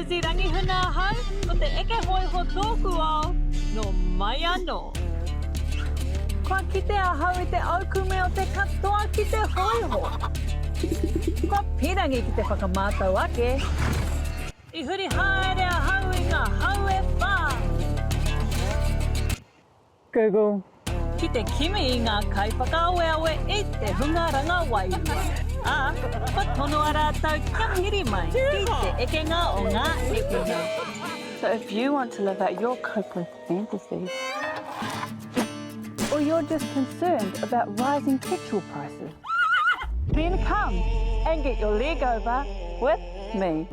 Suzy Rangihuna ahau, ko te eke hōiho tōku ao, nō mai anō. Kua kite ahau i te aukume o te katoa ki te hōiho. Kua pīrangi ki te whakamātau ake. I huri haere ahau i ngā hau e whā. Google. Ki te kimi i ngā kaiwhakaaweawe i te hunga ranga wairua, ā, kua tonoa rātou kia piri mai ki te ekenga o ngā ekenga. So if you want to live out your cope with fantasy. Or you're just concerned about rising petrol prices. Then come and get your leg over with me.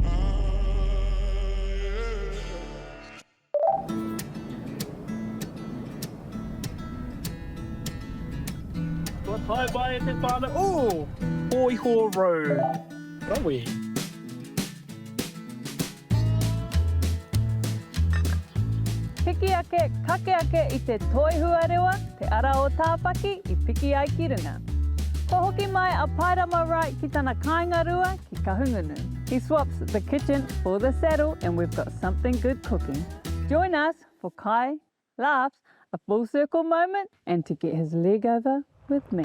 Kua tae mai e te whānau. Oh! Hōiho Road. Rawe. Piki ake, kake ake i te toi huarewa, te ara o Tāwhaki i piki ai ki runga. Kua hoki mai a Paerama Wright ki tana kāinga rua ki Kahungunu. He swaps the kitchen for the saddle and we've got something good cooking. Join us for kai, laughs, a full circle moment and to get his leg over with me.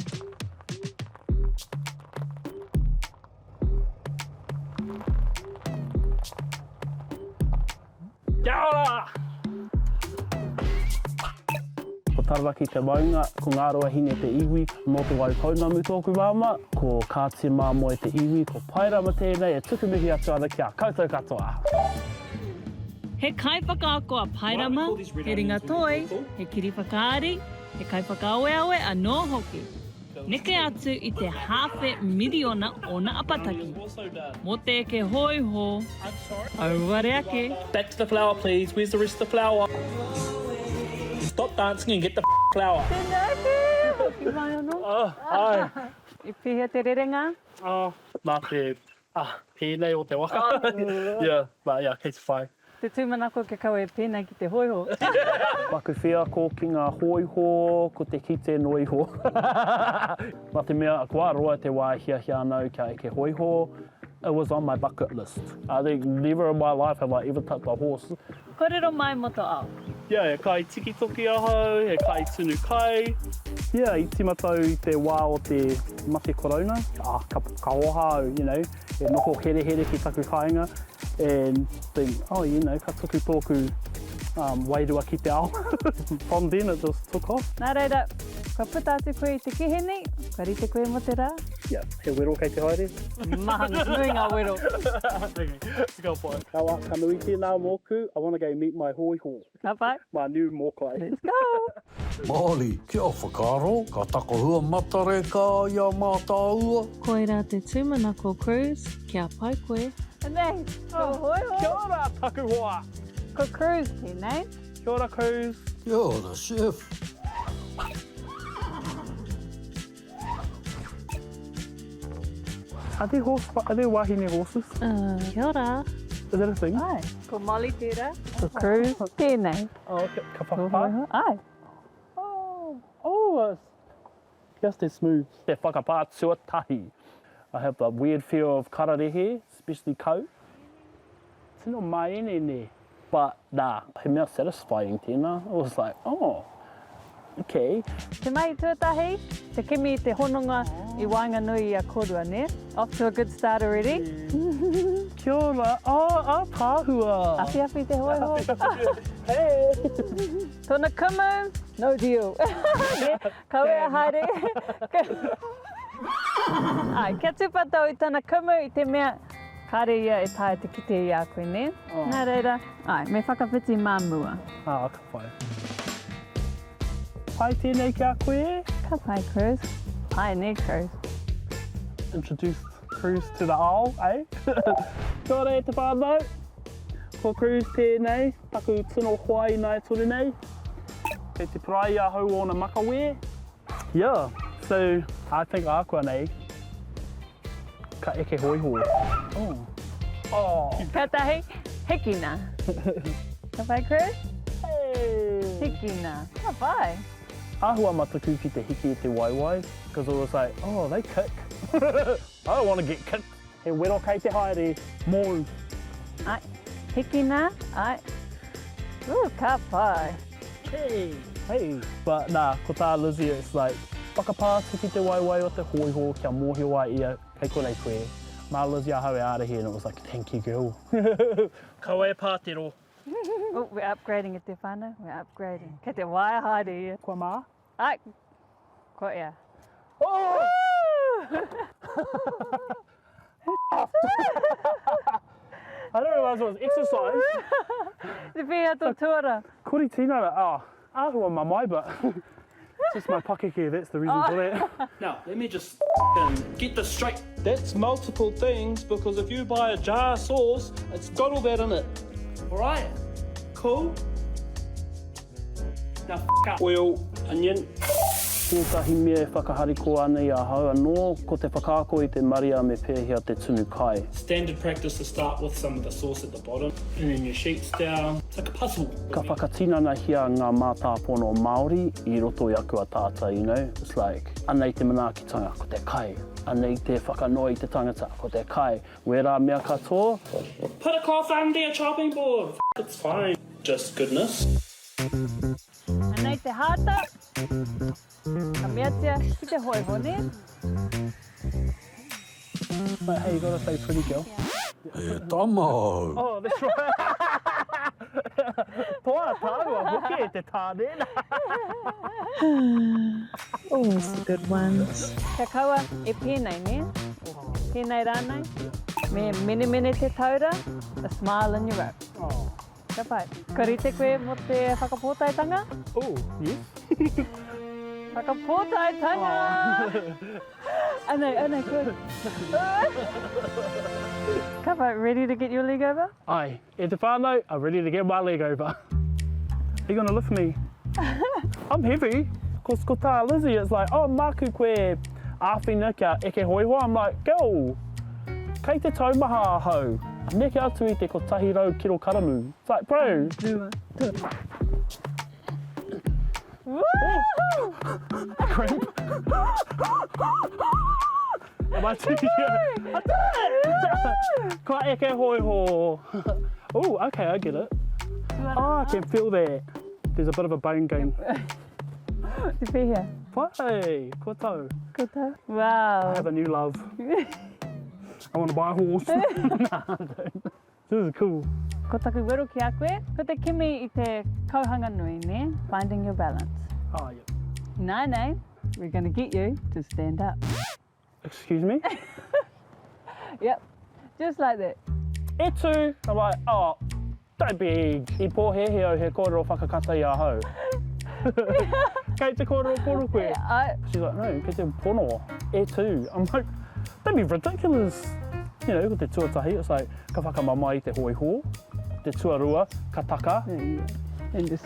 Kia ora! Ko Taranaki te maunga, ko Ngāruahine te iwi, nō Te Waipounamu tōku māmā, ko Kāti Māmoe te iwi, ko Paerama tēnei e tuku mihi atu ana ki a koutou katoa. He kaiwhakaako a Paerama, he ringa toi, he kiriwhakaari, he kaiwhakaaweawe anō hoki. Neke atu i te hāwhe miriona ōna apataki. Mō te eke hōiho, auare ake. Back to the flour please, where's the rest of the flour? Stop dancing and get the flour. Tēnā koe, hoki mai anō. Oh, ai. I pēhea te rerenga? Oh, nā te Ah, pēnei o te waka. Yeah, but yeah, kei te whai. Te tūmanako kia kaua e pēnei ki te hōiho. Taku wheako ki ngā hōiho, ko te kite noa iho. Nā te mea, kua roa te wā e hiahia ana au kia eke hōiho, it was on my bucket list. I think never in my life have I ever touched a horse. Korero mai mo to ao. Yeah, he kai tikitoki ahau, he kai tunu kai. Yeah, i timata au i te wā o te mate korouna, ah, ka, ka oha au, you know, e noho herehere ki taku kāinga and think, oh, you know, ka tuku tōku um, wairua ki te ao. From then it just took off. Nā reira, kua puta atu koe i te kiheni, kua rite koe mō te rā? Yeah, he wero kei te haere. Maha, nui ngā wero. Okay, ka pai. Ka, ka nui tēnā mōku, I wanna go meet my hōiho. Ka pai. My new mōkai. Let's go! Māori, kia whakaaro, ka takohua matareka i a mātāua. Koirā te tūmanako Cruz, kia pai koe. Anei, ko hōiho. Kia ora, taku hoa! Ko Cruz tēnei. Kia ora, Cruz. Kia ora, Chef. Are there horse, are there wahine horses? Kia ora. Is that a thing? Ae. Ko Molly tērā. Ko Cruz tēnei. Oh, okay. Ka whakapā? Ae. Oh, oh, just as smooth. Te whakapā tuatahi. I have the weird fear of kararehe, especially kau. Tino māeneene. But nā, he mea satisfying tēnā. I was like, oh, okay. Te mahi tuatahi, te kimi i te hononga i waenganui i a korua, nē? Off to a good start already. Kia ora, oh, ātaahua! Awhiawhi te hōiho. Hey! Tōna kumu, no deal. Nē, kawea haere. Āe, kia tūpato i tana kumu i te mea, Kāre ia e taea te kite i a koe, nē? Nā reira, āe, me whakawhiti mā mua. Ā, ka pai. Pai tēnei ki a koe? Ka pai, Cruz. Āe, nē, Cruz. Introduce Cruz to the ao, eh? Kia ora e te whānau. Ko Cruz tēnei, taku tino hoa ināia tonu nei. Kei te parai i ahau ōna makawe. Yeah, so I think ākuanei, Ka eke hōiho. Oh. Oh. Kātahi, hikina. Ka pai, Chris? Hey! Hikina. Ka pai. Āhua mataku ki te hiki i te waewae, because it was like, oh, they kick. I don't want to get kicked. He wero kei te haere, mōu. Ai. Hikina, ai. Ooh, ka pai. Hey, hey. But nā, ko tā Lizzie, it's like, whakapā atu ki te waewae o te hōiho kia mōhio ai ia kei konei koe. Mā Lizzie ahau e ārahi and it was like, thank you girl. Kaua e pātero. Oh, we're upgrading e te whānau, we're upgrading. Kei te waea haere ia. Kua mā? Ai, ko ia. Oh! I didn't realise it was exercise. Te pēhea tō tuara? Kori tinana, oh, āhua mamae but it's just my pakeke, that's the reason for that. Now, let me just get this straight. That's multiple things because if you buy a jar sauce, it's got all that in it. Alright? Cool? Now f up. Oil, onion. Tētahi mea e whakaharikoa ana i ahau anō, ko te whakaako i te marea me pēhea te tunu kai. Standard practice to start with some of the sauce at the bottom and then your sheets down. It's like a puzzle. Ka whakatinanahia ngā mātāpono Māori i roto i aku ataata, you know, it's like, anei te manaakitanga, ko te kai, anei te whakanoa i te tangata, ko te kai, wērā mea katoa. Put a cloth under your chopping board, f it's fine. Just goodness. Anei te hāta, ka meatia ki te hōiho, nē? But hey, you gotta say pretty girl. E tama au. Oh, that's right. Toa tāua hoki e te tāne. Always the good ones. Kia kaua e pēnei, nē? Pēnei rānei? Me menemene te taura, a smile in your rope. Oh. Ka pai. Ka rite koe mō te whakapōtaetanga? Oh, yes. Whakapōtaetanga! Oh. Anei, anei, koe. Ka pai, ready to get your leg over? Aye, e te whānau, I'm ready to get my leg over. Are you gonna lift me? I'm heavy. Ko, ko tā Lizzie, it's like, oh, māku koe āwhina kia eke hōiho. I'm like, girl, kei te taumaha ahau. Neke atu i te 100 kirokaramu. It's like, bro. Rua, toru. Woo! Cramp. Am I too I did it! Kua eke hōiho. Oh, okay, I get it. Oh, I can feel that. There's a bit of a bone going. Te pēhea? Pai, kua tau. Kua tau. Wow. I have a new love. I want to buy a horse. nah, I don't. This is cool. Ko taku wero ki a koe, ko te kimi i te kauhanga nui, nē? Finding your balance. Oh, yeah. Nāianei, we're gonna get you to stand up. Excuse me? Yep, just like that. E tū, I'm like, oh, don't be i pōhēhē au he kōrero whakakata i ahau. Kei te kōrero pono koe. I... She's like, no, kei te pono, e tū. I'm like, don't be ridiculous. You know, ko te tuatahi, it's like, ka whakamamae i te hōiho. Te tuarua, ka taka. And just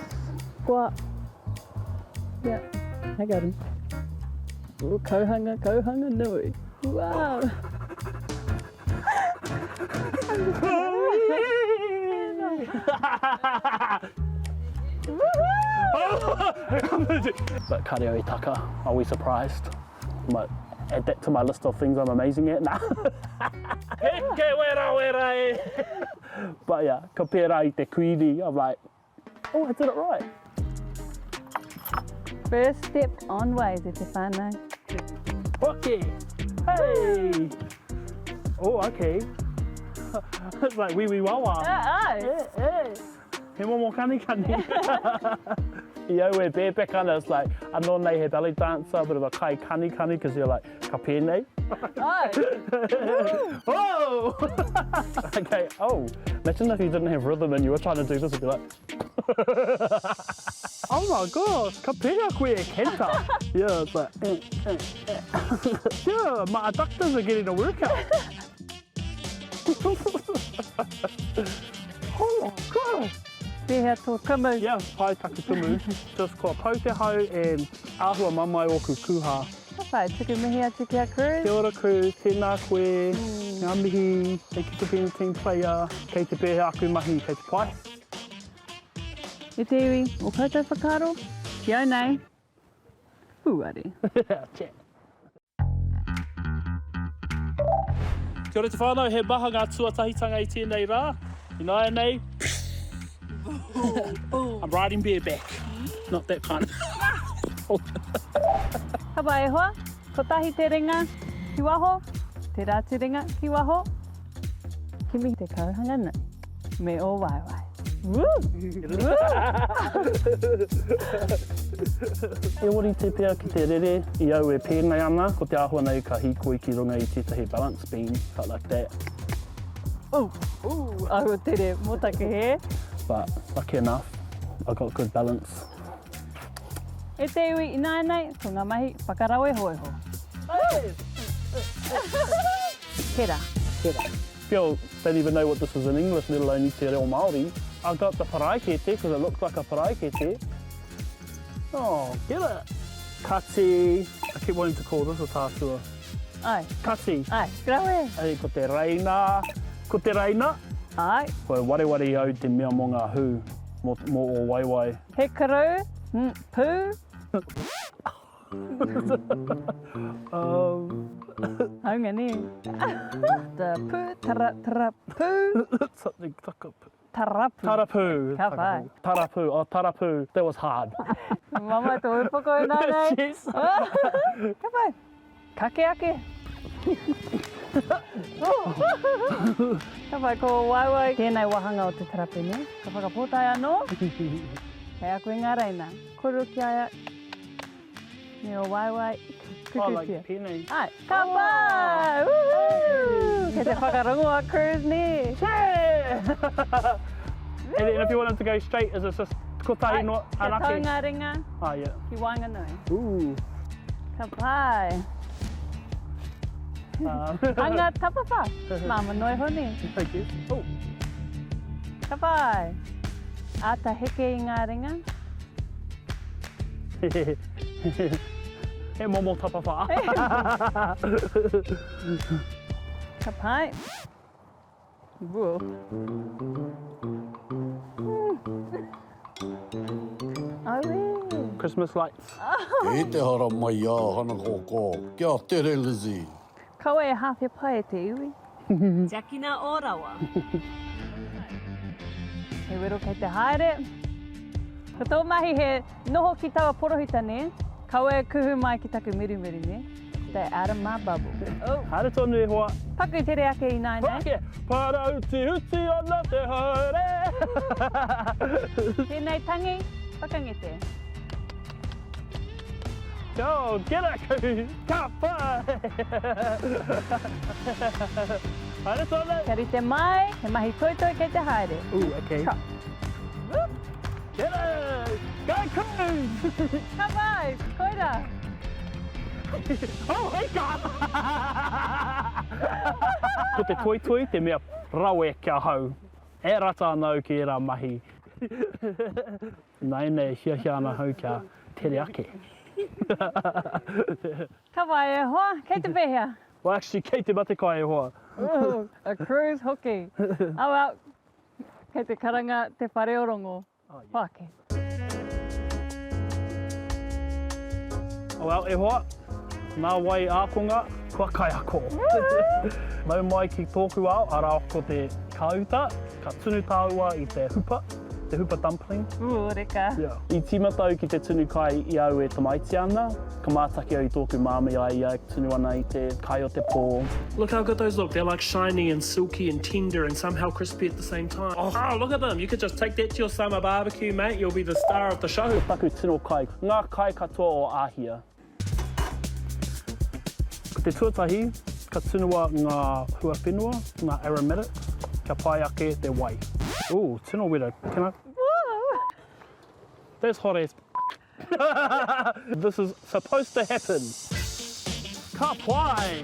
squat. Yeah, I got him. Ooh, kauhanga, kauhanga nui. Wow. But kare au i taka, are we surprised? Might add that to my list of things I'm amazing at. Nah. Heke wera wera e! But yeah, ka pērā i te kuini, I'm like, Oh, I did it right. First step on ways e te whānau. Okay. Hey. Oh, okay. It's like wee wee wah wah. Ah, eh, eh. He momo kanikani. I au e bēbek ana, it's like, anō nei he belly dancer, a bit of a kai kanikani, because you're like, ka pēnei. Oh. oh! okay, oh. Imagine if you didn't have rhythm and you were trying to do this, it'd be like... oh my gosh, ka pēhea koe e canter? Yeah, it's like... Eh, eh, eh. yeah, my adductors are getting a workout. oh my gosh! Pēhea tō kumu? Yeah, pai taku kumu. Just kua pau te hau and āhua mamae ōku kūhā. Ka pai, tuku mihi atu ki a Cruz. Kia ora Cruz, tēnā koe, ngā mihi, thank you for being a team player. Kei te pēhea aku mahi, kei te pai? E te iwi, o koutou whakaaro, ki au nei, pūare. Chat. Kia ora te whānau, he maha ngā tuatahitanga i tēnei rā. Ināianei, I'm riding bareback. Not that kind of... Ka pai e hoa, kotahi te ringa ki waho, tērā atu ringa ki waho. Kimi te kauhanga nui me ō waewae. Woo! Woo! He ōrite pea ki te rere i au e pēnei ana, ko te āhua nei ka hīkoi ki runga i tētahi balance beam, felt like that. Ooh, ooh, aua tere mō taku hē. But lucky enough, I got good balance. E te iwi ināianei, ko ngā mahi whakarawe hōiho. Tera, tera. People don't even know what this is in English, let alone i te reo Māori. I got the paraikete, because it looks like a paraikete. Oh, get it! Kati. I keep wanting to call this a tātua. Ai. Kati. Ai, rawe. Ai, ko te reina. Ko te reina. Ai. Kua wareware i au te mea mō ngā hū, mō, mō ō waewae. He karau, pū. Haunga nē. The pū, tara, tara, pū. Something takapu. Tarapu. Tarapu. Ka pai. Tarapu, oh tarapu, that was hard. Mamae tō upoko ināianei. Yes. Ka pai. Kake ake. Ka pai, ko waewae tēnei wāhanga o te tarapu nē. Ka whakapōtae anō. Kei a koe ngā reina. Kōrero ki a ia. Me ō waewae kukutia. Oh, like pēnei. Ai, ka pai! Woohoo! Kei te whakarongo a Cruz nē. Yeah! And then if you wanted to go straight, is it just kotahi noa anake? Kia tau ngā ringa ah, yeah. ki waenganui. Ooh. Ka pai. Anga tapawha. Māma noa iho nē. Thank you. Oh. Ka pai. Āta heke i ngā ringa. He momo tapawha. Ka pai. Whoa. Auē. Christmas lights. Kei te haramai a Hana Kōkō. Kia tere Lizzy! Kaua e hāwhe pai e te iwi. Tiakina ō rawa. He wero kei te haere. Ko tō mahi he noho ki taua porohita nē? Kaua e kuhu mai ki taku mirimiri nē? Stay out of my bubble. Oh. Haere tonu e hoa. Paku tere ake ināianei. Ake! Parautiuti ana te haere! Tēnei tangi, whakangete. Go, get it, Kuhu! Ka pai! Haere tonu! Kia rite mai, he mahi toitoi kei te haere. Ooh, okay. Trot. Whoop. Get it! Go, Kuhu! Ka pai! Koira! Oh, hei ka! Ko te toitoi te mea rawe ki ahau. E rata ana au ki ērā mahi. Nāianei e hiahia ana ahau kia tere ake. Ka pai e hoa, kei te pēhea? Well actually kei te matekai e hoa. Ooh, a cruise hoki. Oh well, kei te karanga te whare o Rongo. Hoake. Oh well, e hoa, nā wai ākonga, kua kaiako. Mau mai ki tōku ao, arā ko te kāuta, ka tunu tāua i te hupa, te hupa dumpling. Ooh, reka. Yeah. I tīmata au ki te tunu kai i au e tamaiti ana, ka mātaki au i tōku māmā i a ia e tunu ana i te kai o te pō. Look how good those look, they're like shiny and silky and tender and somehow crispy at the same time. Oh, look at them, you could just take that to your summer barbecue mate, you'll be the star of the show. Ko taku tino kai, ngā kai katoa o Āhia. Ko te tuatahi, ka tunua ngā huawhenua, ngā aromatics, kia pai ake te wai. Ooh, tino wera, can I? That's hot as This is supposed to happen. Ka pai!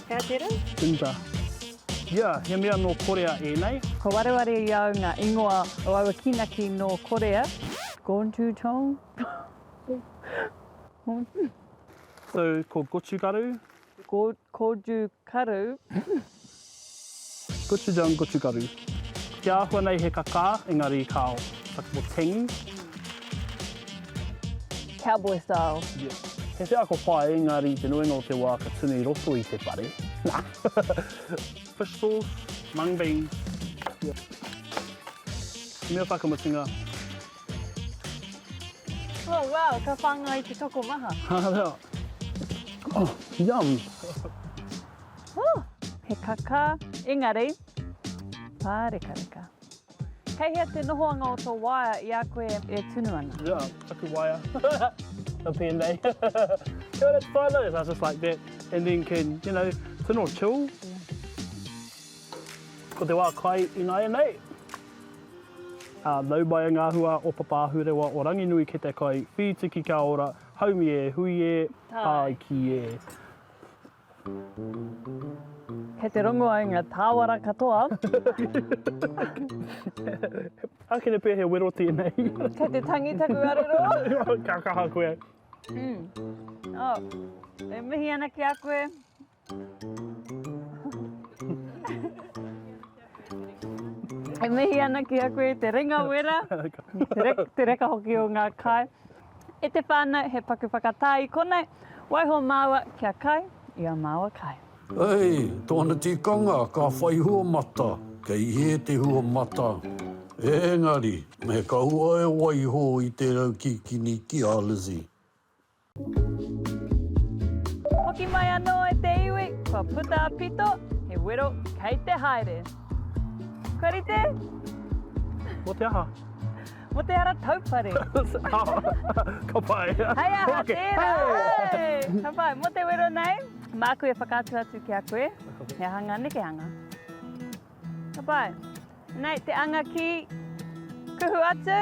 Hea tera? Ginger. Yeah, he mea nō Korea ēnei. Kua wareware i au ngā ingoa o aua kīnaki nō Korea. Gochujang? So, ko gochugaru. Go, kojukaru. Gochujang, gochugaru. Te āhua nei he kakā, engari kao, like more tangy. Cowboy style. Yeah. He wheako pai, engari te nuinga o te wā ka tunu i roto i te whare. Nā. Fish sauce, mung beans. Mea whakamutunga. Oh wow, ka whāngai i te tokomaha. Haere. Oh, yum. Oh, he kakā, engari, pārekareka. Kei hea te nohoanga o tō waea i a koe e tunu ana? Yeah, taku waea. A pēnei. Kia ora te whānau. So I was just like that. And then can, you know, tino chill. Ko te wā kai ināianei. Ā, nau mai ngā hua o Papaahurewa o Ranginui ki te kai, whītiki kia ora, haumi e, hui e, tāiki e. Kei te rongo au ngā tāwara katoa. Ākene pea he wero tēnei. Kei te tangi taku arero. Ka kaha koe. Oh, e mihi ana ki a koe. E mihi ana ki a koe te ringa wera, te reka hoki o ngā kai. E te whānau, he paku whakatā i konei, waiho māua kia kai i a māua kai. Ei, tōna tikanga ka whai hua mata, kei hē te hua mata. Engari, me kaua e waiho i te rau kikini ki a Lizzie. Hoki mai anō e te iwi, kua puta a pito, he wero kei te haere. Kua rite? Mō te aha? Mō te ara taupare. Ka pai. Hei aha tērā! Hey! Ka pai. Mō te wero nei, māku e whakaatu atu ki a koe, he aha ngā nekehanga. Ka pai. Nei, te anga ki kuhu atu.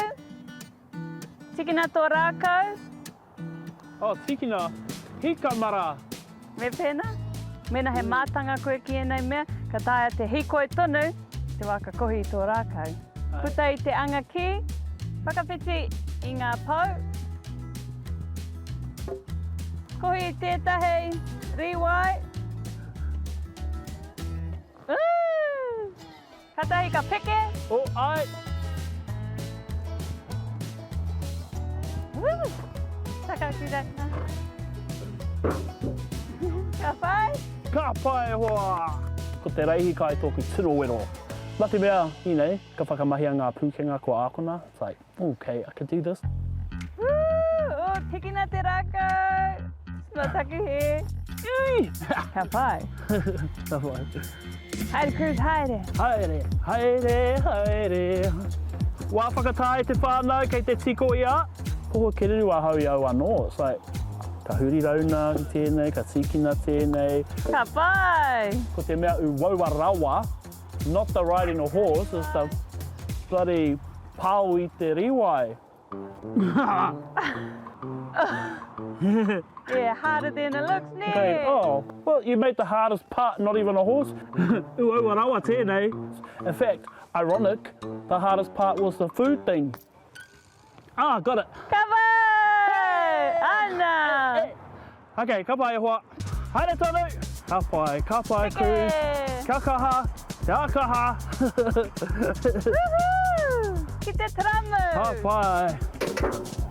Tikina tō rākau. Oh, tikina. Hika mara. Me pēnā? Mēnā he mātanga koe ki ēnei mea, ka taea te hīkoi tonu te wā ka kohi i tō rākau. Puta i te anga ki, whakawhiti i ngā pou, kohi i tētahi rīwai. Ooh! Katahi ka peke. Oh, ai. Woo! Taka ki rata. Ka pai? Ka pai e hoa! Ko te reihi kai tōku tino wero. Na te mea, you know, ka whakamahia ngā pūkenga kua ākona, it's like, okay, I can do this. Woo! Oh, tikina te rākau! It's not taku hē. Ui! Ka pai. Ka pai. Haere Cruz, haere. Haere, haere, haere. Wā whakatā e te whānau kei te tiko ia. Poho kereru ahau i au anō. It's like, ka huri rauna ki tēnei, ka tīkina tēnei. Ka pai! Ko te mea uaua rawa, not the riding a horse, it's the bloody pao i te rīwai. Yeah, harder than it looks, nē? Okay, oh, well, you made the hardest part not even a horse. Uaua rawa tēnei. In fact, ironic, the hardest part was the food thing. Ah, got it. Ka pai! Ana! Ok, ka pai e hoa. Haere tonu! Ka pai, ka pai Cruz. Kia kaha, kia kaha. Woohoo! Ki te taramu! Ka pai.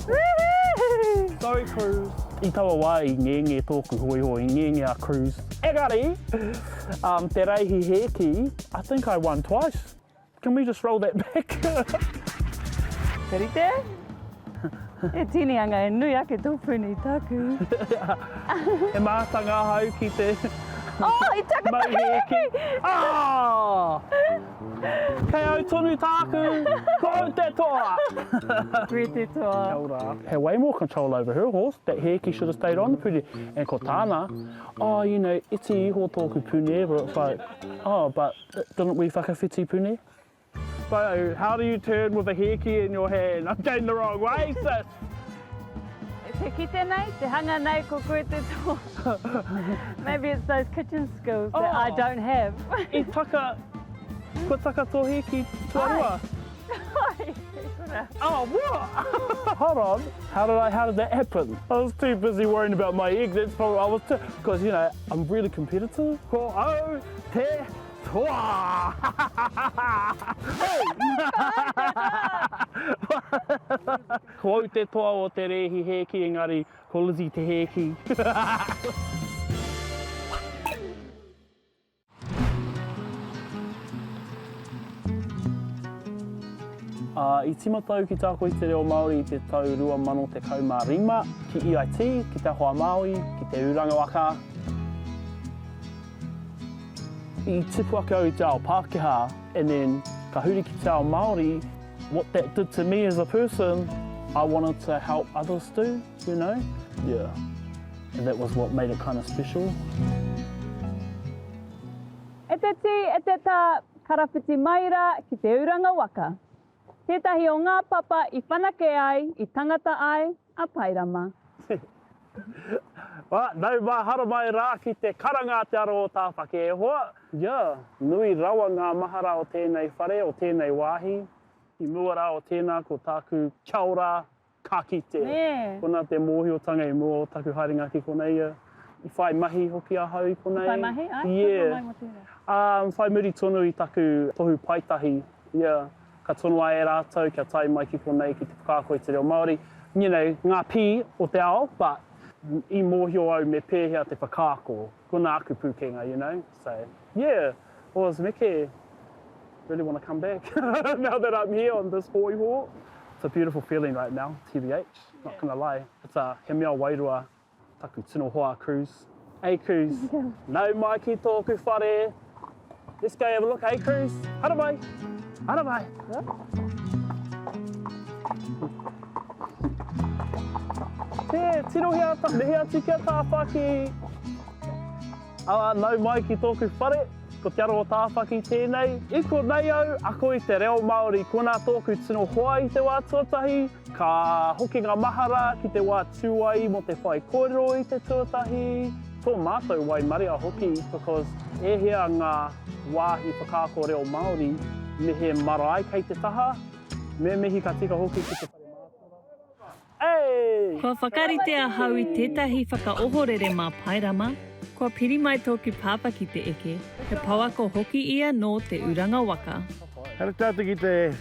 Woohoo! Sorry Cruz. I taua wā i ngenge tōku hōiho, i ngenge a Cruz. Engari, um, te reihi hēki, I think I won twice. Can we just roll that back? Te rite? E tinihanga e nui ake tō puni i tāku. He mātanga ahau ki te Oh, i taka mau hēki. Ah! Kei au tonu tāku, ko au te toa! Koe te toa. Kia ora. He way more control over her horse, that hēki should have stayed on the pune. And ko tāna, oh, you know, iti iho tōku pune, but it's like, oh, but Didn't we whakawhiti pune? So, how do you turn with a hēki in your hand? I'm going the wrong way, sis! Te kite nei, te hanga nei ko koe te toa. Maybe it's those kitchen skills that I don't have. I taka, kua taka tō hēki tuarua? Ai, kura. Oh, what? Hold on, how did I, how did that happen? I was too busy worrying about my egg, that's probably, I was too, because, you know, I'm really competitive. Ko au te toa! Ko au te toa o te rēhi hēki, engari ko Lizzie te hēki. I tīmata au ki te ako i te reo Māori i te tau 2015 ki EIT, ki Te Aho a Māui, ki Te Ūranga Waka. I tipu ake au i te ao Pākehā and then ka huri ki te ao Māori, what that did to me as a person, I wanted to help others do, you know? Yeah, and that was what made it kind of special. E te tī, e te tā, karawhiti mai rā ki Te Uranga Waka. Tētahi o ngā papa i whanake ai, i tangata ai a Pairama. Well, nau mai haramai rā ki te karanga a Te Ara o Tāwhaki e hoa. Yeah, nui rawa ngā mahara o tēnei whare, o tēnei wāhi. I mua rā o tēnā ko tāku kia ora, Ka kite. Kona te mōhiotanga i mua o taku haerenga ki konei ia. I whai mahi hoki ahau i konei. I whai mahi? Ai, yeah. Kua mai mo tērā. Um, whai muri tonu i taku tohu paetahi, yeah, ka tonoa e rātou kia tae mai ki konei ki te whakaako i te reo Māori. You know, ngā pī o te ao, but i mōhio au me pēhea te whakaako. Kona aku pūkenga, you know. So, yeah, was meke really want to come back now that I'm here on this hōiho. It's a beautiful feeling right now, TBH, not gonna lie. It's a, he mea wairua taku tino hoa Cruz. Hey Cruz, nau mai ki tōku whare. Let's go have a look, hey Cruz. Haere mai, haere mai. Te tirohia, mihi atu ki a Tāwhaki. Ā, nau mai ki tōku whare, ko Te Aro o Tāwhaki tēnei. I konei au, ako i te reo Māori, konā tōku tino hoa i te wā tuatahi. Ka hoki ngā mahara ki te wā tū ai mō te whaikōrero i te tuatahi. Tō mātou waimaria hoki because ēhea ngā wāhi whakaako reo Māori me he marae kei te taha, me mihi ka tika hoki ki te whare mātauranga. Hey! Kua whakarite ahau i tētahi whakaohorere mā Paerama, kua piri mai tōku pāpā ki te eke, he pouako hoki ia nō Te Uranga Waka. Haere tātou ki te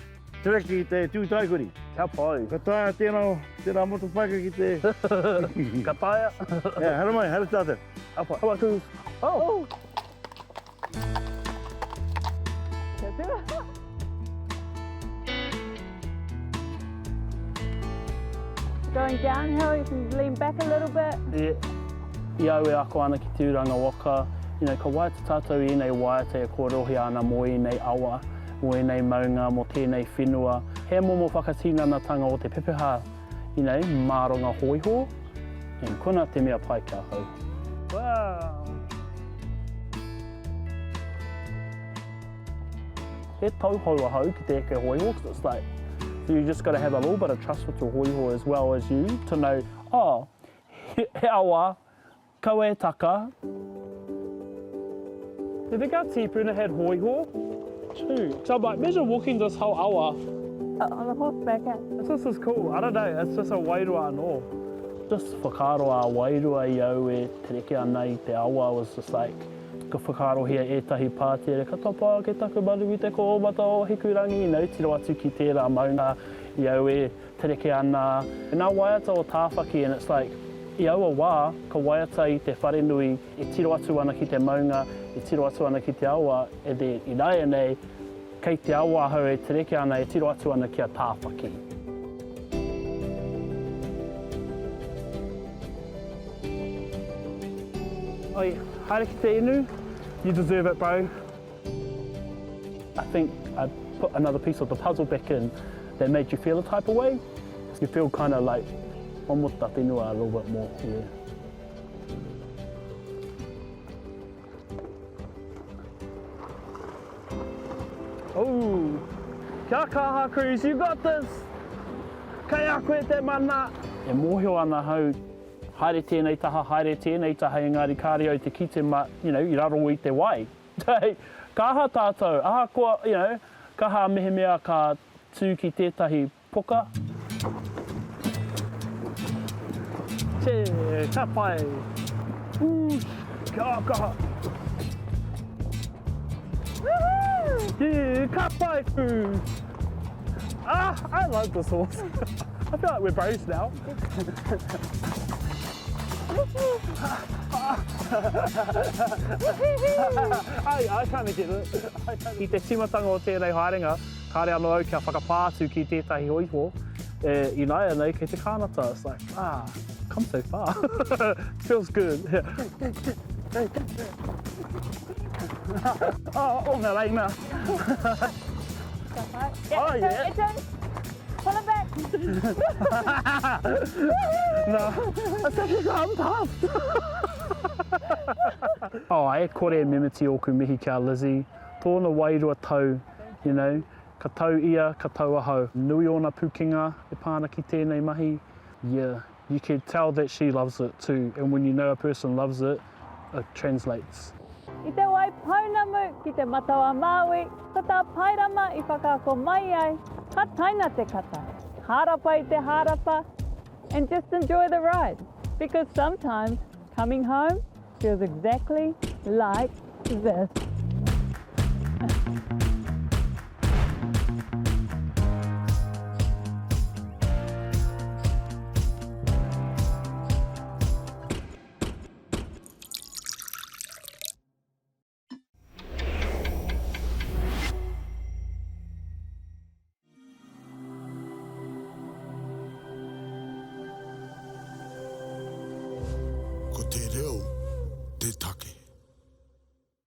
trek ki te Tūtaekuri. Kia pai. Ka taea tēnā, tēnā motopaika ki te. Ka taea. Yeah, haere mai, haere tātou. Ka pai. How about Oh! Going downhill, you can lean back a little bit. Yeah. I au e ako ana ki Te Uranga Waka, you know, ka waiata tātou i ēnei waiata e kōrerohia ana mō ēnei awa, mō ēnei maunga, mō tēnei whenua. He momo whakatinanatanga o te pepeha, you know, māronga hōiho, and kona te mea pai ki ahau. Wow! He tauhou ahau ki te eke hōiho, because it's like, so you just gotta have a little bit of trust with your hōiho as well as you to know, oh, he, he awa, kaua e taka. Do you think our tīpuna had hōiho? Two. So I'm like, imagine walking this whole awa. On the horseback, eh? This is cool. I don't know, it's just a wairua anō. Just whakaaro ā-wairua i au e tereke ana i te awa was just like, Ka whakaarohia ētahi pātere, ka tapa ake taku manu i te kōmata o Hikurangi, nau tiro atu ki tērā maunga i au e tereke ana. Nā waiata o Tāwhaki and it's like, i aua wā, ka waiata i te wharenui e tiro atu ana ki te maunga, e tiro atu ana ki te awa, and then ināianei, kei te awa ahau e tereke ana, e tiro atu ana ki a Tāwhaki. Oi, haere ki te inu. You deserve it, bro. I think I put another piece of the puzzle back in that made you feel a type of way. You feel kind of like one with the whenua a little bit more, yeah. Oh, kia kaha Cruz, you got this! Kei a koe te mana! E mōhio ana ahau, haere tēnei taha, haere tēnei taha, engari kāre au te kite ma, you know, i raro i te wai. Ka aha tātou, ahakoa, you know, kaha mehemea ka tū ki tētahi Poka. Che, ka pai. Ooh, kia kaha. Woohoo! Yeah, ka pai pū. Ah, I love this horse. I feel like we're bros now. I, I kind of get it. I te timatanga o tēnei haerenga, Kāre anō au kia whakapā atu ki tētahi hōiho e ināianei kei te Kānata. It's like, ah, come so far. Feels good. Oh, o ngā reina. Oh, yeah. Pull it back. No, it's actually I'm puffed. Oh, e kore e mimiti ōku mihi ki a Lizzie. Tōna wairua tau, you know, ka tau ia, ka tau ahau. Nui ōna pūkenga e pā ana ki tēnei mahi. Yeah, you can tell that she loves it too, and when you know a person loves it, it translates. I Te Wai Pounamu ki Te Matau-a-Māui, ko tā Paerama i whakaako mai ai, ka taina te kata, hārapa i te hārapa, and just enjoy the ride, because sometimes coming home feels exactly like this.